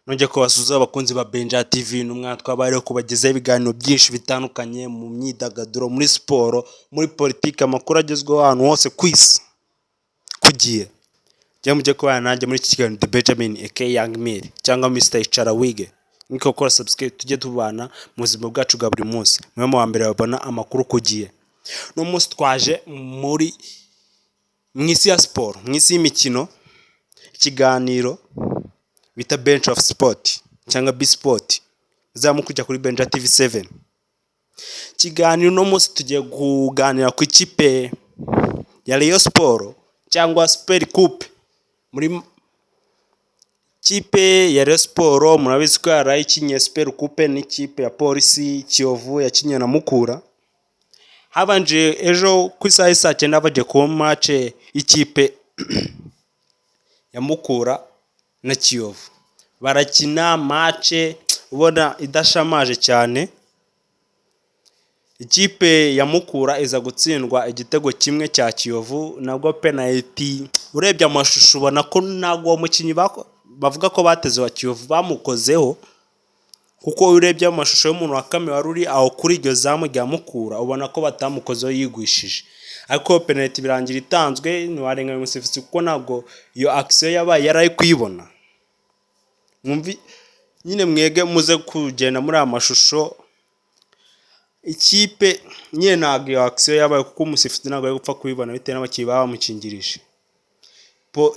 Nongeye kubasuhuza, abakunzi ba Benja TV, n'umwana twabayeho kubagezaho ibiganiro byinshi bitandukanye mu myidagaduro, muri siporo, muri politiki, amakuru agezweho ahantu hose ku isi ku gihe. Njye mujye kubana nanjye muri iki kiganiro, The Benjamin aka Young Mill cyangwa Mr Icara Wige. Niko gukora subscribe, tujye tubana mu buzima bwacu bwa buri munsi, mwe mu wa mbere babona amakuru ku gihe. Uno munsi twaje muri mu isi ya siporo, mu isi y'imikino, ikiganiro bita Bench of Sport cyangwa B Sport kujya kuri Benja TV 7. Ikiganiro uno munsi tugiye kuganira ku ikipe ya Rayon Sport cyangwa Super Coupe. Muri kipe ya Rayon Sport, murabizi ko yaraye ikinye Super Coupe n'ikipe ya Polisi. Kiyovu yakinye na Mukura. Habanje ejo ku isaha y'i saa 9 bagiye kuba match y'ikipe ya Mukura na Kiyovu. Barakina match ubona idashamaje cyane. Ikipe ya Mukura iza gutsindwa igitego kimwe cya Kiyovu, nabwo penaliti. Urebye amashusho ubona ko ntabwo uwo mukinnyi bavuga ko bateze wa Kiyovu bamukozeho, kuko urebye amashusho y'umuntu wa kamera wari uri aho kuri iryo zamu rya Mukura, ubona ko batamukozeho, yigwishije. Ariko penaliti birangira itanzwe, ntiwarenganya umusifuzi kuko ntabwo iyo action yabaye yari ari kuyibona. Nyine mwege muze kugenda muri aya mashusho, ikipe nyine ntabwo iyo action yabaye, kuko umusifuzi ntabwo ari gupfa kubibona bitewe n'abakinnyi baba bamukingirije.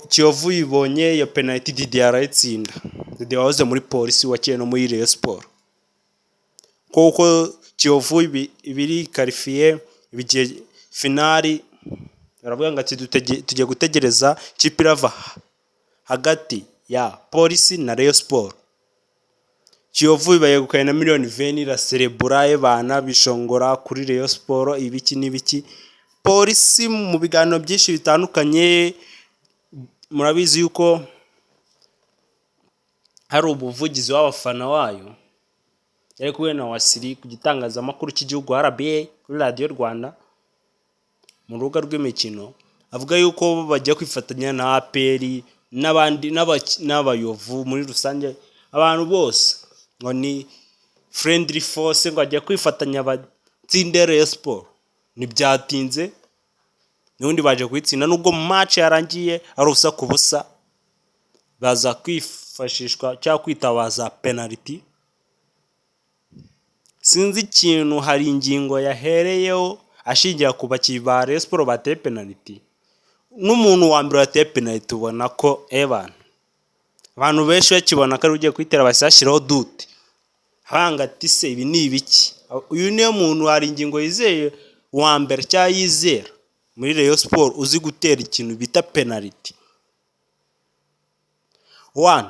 Kiyovu yibonye iyo penaliti, Didier arayitsinda. Didier wahoze muri Polisi, wakinnye no muri Rayon Sport. Kuko Kiyovu ibiri qualifié, bigiye finali, baravuga ngo ati tugiye gutegereza ikipe irava hagati ya Polisi na Rayon Sport. Kiyovu bayegukanye na miliyoni 20, iraserebura, ebana bishongora kuri Rayon Sport, ibiki n'ibiki. Polisi mu biganiro byinshi bitandukanye, murabizi yuko hari umuvugizi w'abafana wayo yari kumwe na Wasiri ku gitangazamakuru cy'igihugu RBA, kuri Radiyo Rwanda, mu rubuga rw'imikino, avuga yuko bagiye kwifatanya na APR n'abandi n'abayovu muri rusange, abantu bose, ngo ni friendly force, ngo bagiye kwifatanya batsinde Rayon Sport. Ntibyatinze, n'ubundi baje kuyitsinda, nubwo match yarangiye ari 0-0, baza kwifashishwa cyangwa kwitabaza penaliti. Sinzi ikintu hari ingingo yahereyeho ashingira ku bakinnyi ba Rayon Sport bateye penaliti. Nk'umuntu wa mbere wateye penaliti, ubona ko ebana abantu benshi bakibona ko ari ugiye kuyitera bahise bashyiraho doute, banga ati: "Se ibi ni ibiki?" Uyu niyo muntu hari ingingo yizeye wa mbere cyangwa yizera muri Rayon Sport uzi gutera ikintu bita penaliti. One,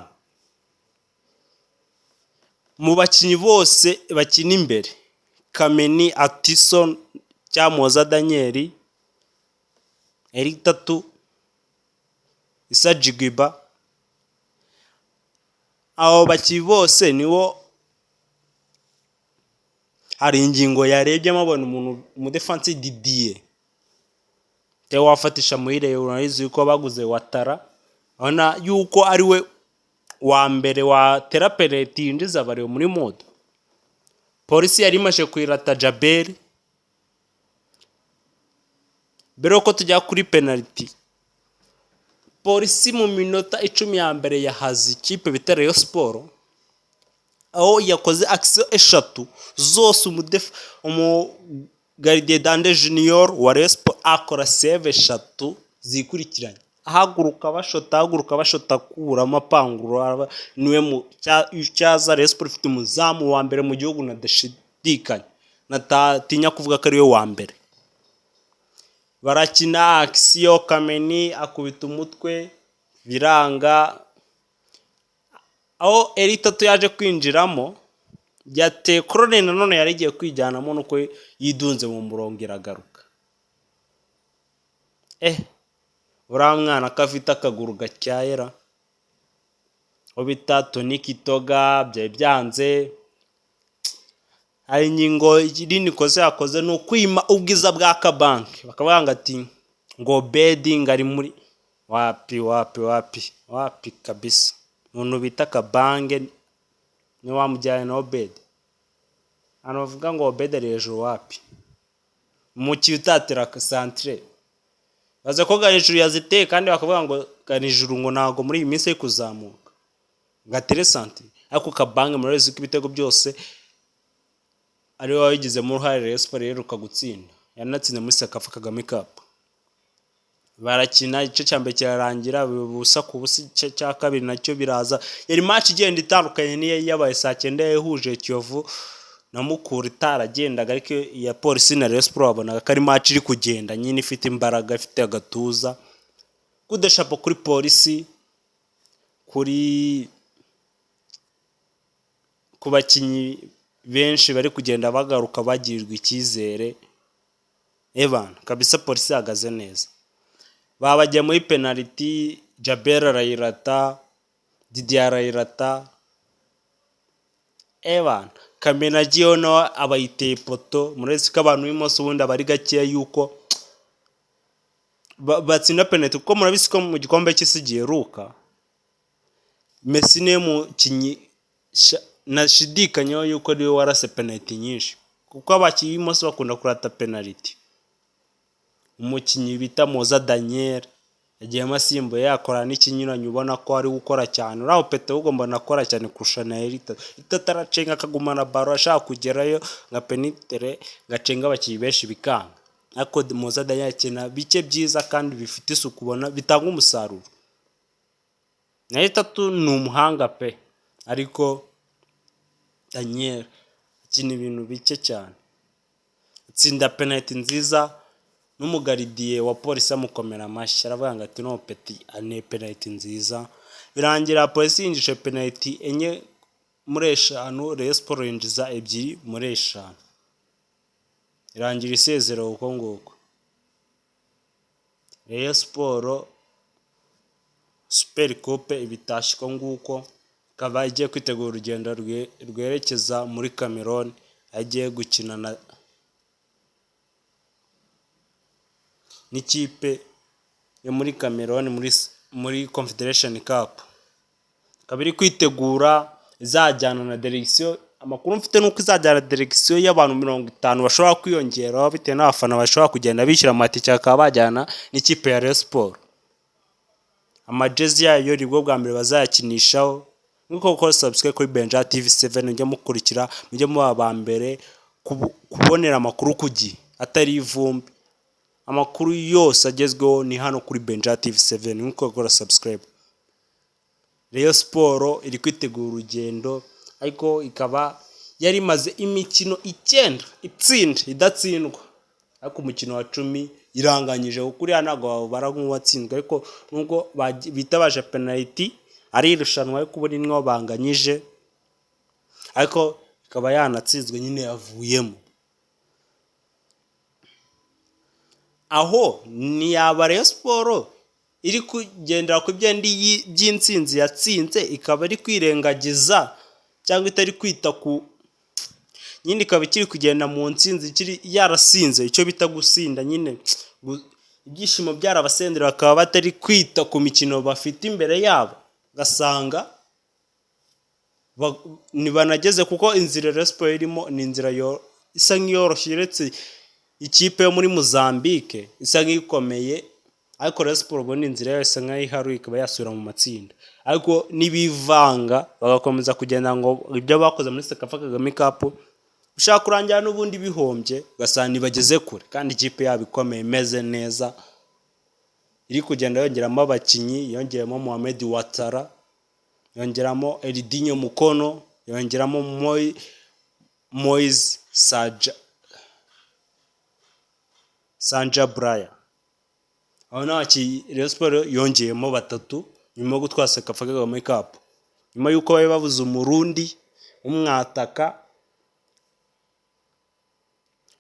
mu bakinnyi bose bakina imbere, Kameni, Atison cyangwa Muhoza Daniel, Eric Tatu, Issa Jigwiba, abo bakinnyi bose nibo hari ingingo yarebyemo abona umuntu umudefansi Didier cyangwa wafatisha muri Rayon. Urabizi yuko baguze Watara, urabona yuko ari we wa mbere watera penaliti yinjiza abareba muri mood. Polisi yari imaze kuyirata Jaberi. Mbere yuko tujya kuri penaliti, Polisi mu minota 10 ya mbere yahaze ikipe bita Rayon Sport, aho yakoze action eshatu zose umugardien Dande Junior wa Rayon Sport akora save eshatu zikurikiranye, ahaguruka bashota, ahaguruka bashota, akuramo, apangura. Niwe cyaza. Rayon Sport ifite umuzamu wa mbere mu gihugu, nadashidikanya, natatinya kuvuga ko ariwe wa mbere. Barakina action, Kameni akubita umutwe biranga. Aho Eritatu yaje kwinjiramo, yateye corner, nanone yari igiye kwijyanamo nuko yidunze mu murongo iragaruka. Uriya mwana ko afite akaguru gatyayera, uwo bita Tony Kitoga, byari byanze. Hari ingingo irindi kosa yakoze, ni ukwima ubwiza bwa Kabanke, bakavuga ngo ati ngo Bedi ngo ari muri wapi wapi wapi wapi kabisa. Umuntu bita Kabange niwe wamujyanye na Obedi. Abantu bavuga ngo Obedi ari hejuru, wapi? Umukinnyi utatira centre, baza ko Ganijuru yaziteye, kandi bakavuga ngo Ganijuru ngo ntabwo muri iyi minsi ari kuzamuka ngo atere centre, ariko Kabange murabizi ko ibitego byose ariwe wabigizemo uruhare. Rayon Sports iheruka gutsinda, yanatsinze muri CECAFA Kagame Cup. Barakina, igice cya mbere kirarangira ubusa ku busa, igice cya kabiri nacyo biraza. Yari match igenda itandukanye n'iyo yabaye saa cyenda yahuje Kiyovu na Mukura itaragendaga, ariko iya Polisi na Rayon Sports wabonaga ko ari match iri kugenda nyine, ifite imbaraga, ifite agatuza. Coup de chapeau kuri Polisi, ku bakinnyi benshi bari kugenda bagaruka bagirirwa icyizere. Ebana kabisa, Polisi ihagaze neza. Babagiye muri penaliti, Djabel arayirata, Didier arayirata. Ebana, Kamena agiyeho nawe aba yiteye ipoto. Murabizi ko abantu b'imoso ubundi aba ari gakeya yuko batsinda penaliti, kuko murabizi ko mu gikombe cy'isi giheruka Messi niwe mukinnyi nashidikanyaho yuko ariwe warase penaliti nyinshi, kuko abakinnyi b'imoso bakunda kurata penaliti. Umukinnyi bita Muhoza Daniel yagiyemo asimbuye, yakora n'ikinyuranyo, ubona ko ari gukora cyane. Uriya petit ahubwo mbona akora cyane kurusha na Elita. Elita aracenga akagumana ballon, ashaka kugerayo nka pénétrer, ngacenga abakinnyi benshi bikanga, ariko Muhoza Daniel akina bike byiza kandi bifite isuku, ubona bitanga umusaruro. Na Itatu ni umuhanga pe, ariko Daniel akina ibintu bike cyane. Atsinda penaliti nziza, n'umugardien wa Polisi amukomera amashyi, aravuga ngo ati: "No petit ane penaliti nziza." Birangira Polisi yinjije penaliti enye muri eshanu, Rayon Sports yinjiza ebyiri muri eshanu, irangira isezerewe uko nguko. Rayon Sports Super Coupe ibitashye uko nguko, ikaba igiye kwitegura urugendo rwerekeza muri Cameroon, aho igiye gukina n'ikipe yo muri Cameroon muri Confederation Cup. Ikaba iri kwitegura, izajyana na délégation. Amakuru mfite ni uko izajyana délégation y'abantu 50 bashobora kwiyongeraho bitewe n'abafana bashobora kugenda bishyura amatike, bakaba bajyana n'ikipe ya Rayon Sports. Amajezi yayo nibwo bwa mbere bazayakinishaho. Nk'uko gukora subscribe kuri Benja TV 7, mujye mukurikira, mujye muba aba mbere kubonera amakuru ku gihe atari ivumbi. Amakuru yose agezweho ni hano kuri Benja TV 7, nk'uko gukora subscribe. Rayon Sports iri kwitegura urugendo, ariko ikaba yari imaze imikino 9 itsinda idatsindwa, ariko umukino wa 10 iranganyije, kuko uriya ntabwo bawubara nk'uwatsinzwe, ariko nubwo bitabaje penaliti ari irushanwa, ariko ubu ni niho banganyije, ariko ikaba yanatsinzwe nyine yavuyemo. Aho ntiyaba Rayon Sports iri kugendera ku byenda by'intsinzi yatsinze, ikaba iri kwirengagiza cyangwa itari kwita ku nyine, ikaba ikiri kugenda mu ntsinzi ikiri yarasinze, icyo bita gusinda nyine, ibyishimo byarabasendera, bakaba batari kwita ku mikino bafite imbere yabo, ugasanga ntibanageze, kuko inzira Rayon Sports irimo ni inzira isa nk'iyoroshye, uretse ikipe yo muri Mozambique isa nk'ikomeye, ariko Rayon Sports ubundi inzira yayo isa nk'aho iharuye, ikaba yasubira mu matsinda. Ariko nibivanga bagakomeza kugenda ngo ibyo bakoze muri CECAFA Kagame Cup bishobora kurangira n'ubundi bihombye, ugasanga ntibageze kure kandi ikipe yabo ikomeye, imeze neza, iri kugenda yongeramo abakinnyi. Yongeyemo Mohamed Watara, yongeramo Elidinho Mukono, yongeramo Moise Saja Sanja Buraya. Aho ni abakinnyi Rayon Sports yongeyemo batatu nyuma yo gutwara CECAFA Kagame Cup, nyuma y'uko bari babuze Umurundi w'umwataka,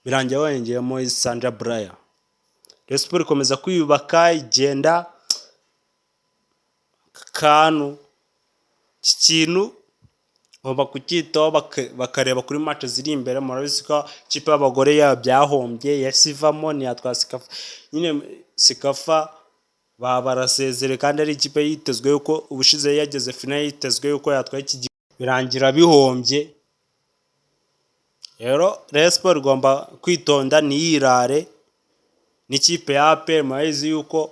birangira bongeyemo Moise Sanja Buraya. Rayon Sports ikomeza kwiyubaka, igenda kantu iki kintu bagomba kucyitaho, bakareba kuri match ziri imbere. Murabizi ko ikipe y'abagore yabo byahombye, yahise ivamo, ntiyatwara CECAFA nyine, CECAFA Baba barasezere kandi ari ikipe yitezwe yuko ubushize yageze finale, yitezwe yuko yatwaye iki, birangira bihombye. Rero Rayon Sports igomba kwitonda ntiyirare. N'ikipe ya APR murabizi yuko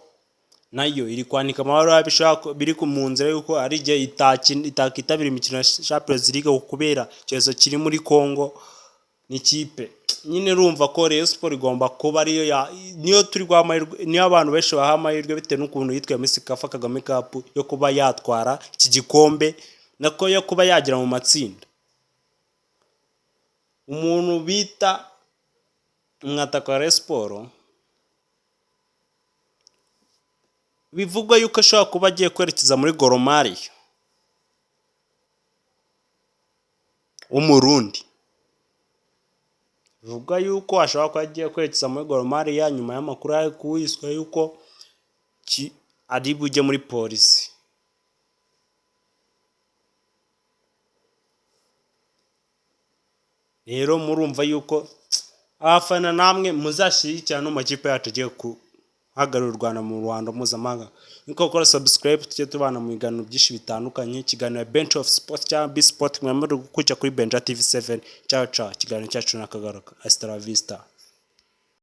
nayo iri kwandika amabaruwa, biri mu nzira yuko ari igihe itakitabira imikino ya Champions League kubera icyorezo kiri muri Congo. N'ikipe nyine urumva ko Rayon Sports igomba kuba ariyo niyo turi guha amahirwe, niyo abantu benshi baha amahirwe bitewe n'ukuntu yitwaye muri CECAFA Kagame Cup, yo kuba yatwara iki gikombe, nako yo kuba yagera mu matsinda. Umuntu bita umwataka wa Rayon Sports bivugwa yuko ashobora kuba agiye kwerekeza muri Gor Mahia w'Umurundi, bivugwa yuko ashobora kuba agiye kwerekeza muri Gor Mahia nyuma y'amakuru ari kuwiswa yuko ari bujye muri Polisi. Rero murumva yuko abafana namwe muzashyigikira no makipe yacu agiye guhagararira u Rwanda mu ruhando mpuzamahanga. Niko gukora subscribe, tujye tubana mu biganiro byinshi bitandukanye. Ikiganiro Bench of Sport cyangwa B Sport mwemerewe gukurikira kuri Benja TV 7. Ciao ciao, ikiganiro cyacu nakagaruka. Hasta la vista.